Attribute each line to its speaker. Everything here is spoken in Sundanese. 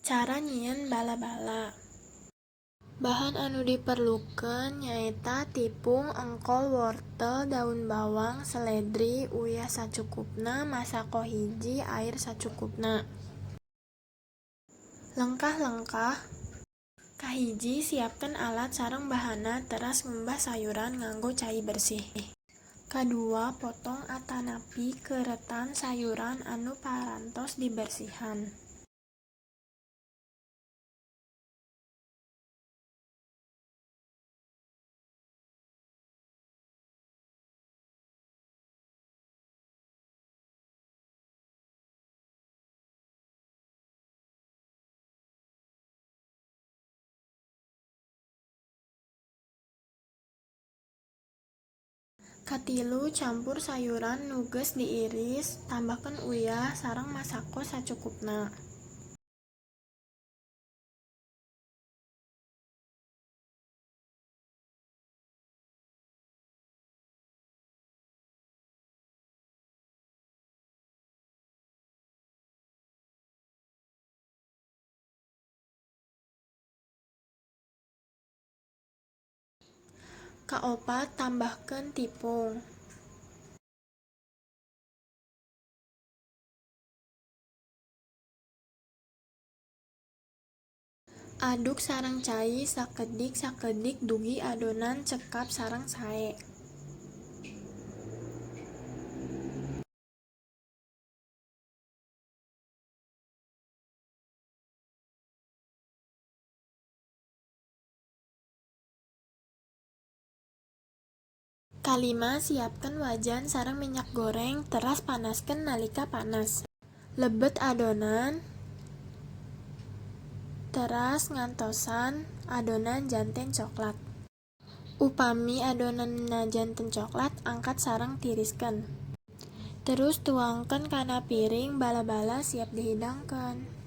Speaker 1: Cara nyieun bala-bala. Bahan anu diperlukeun nyaeta tipung, engkol, wortel, daun bawang, seledri, uyah sacukupna, masako hiji, air sacukupna. Lengkah-lengkah. Kahiji, siapkeun alat sareng bahanna teras ngumbah sayuran nganggo cai bersih. Kadua, potong atanapi keuretan sayuran anu parantos dibersihan. Katilu, campur sayuran nu geus diiris, tambahkeun uyah sareng masako sacukupna. Kaopat, tambahkeun tipung. Aduk sareng cai sakedik-sakedik dugi adonan cekap sareng sae. Kalima, siapkeun wajan sareng minyak goreng teras panaskeun nalika panas. Lebet adonan teras ngantosan adonan janten coklat. Upami adonanna janten coklat, angkat sareng tiriskeun. Terus tuangkeun kana piring. Bala-bala siap dihidangkeun.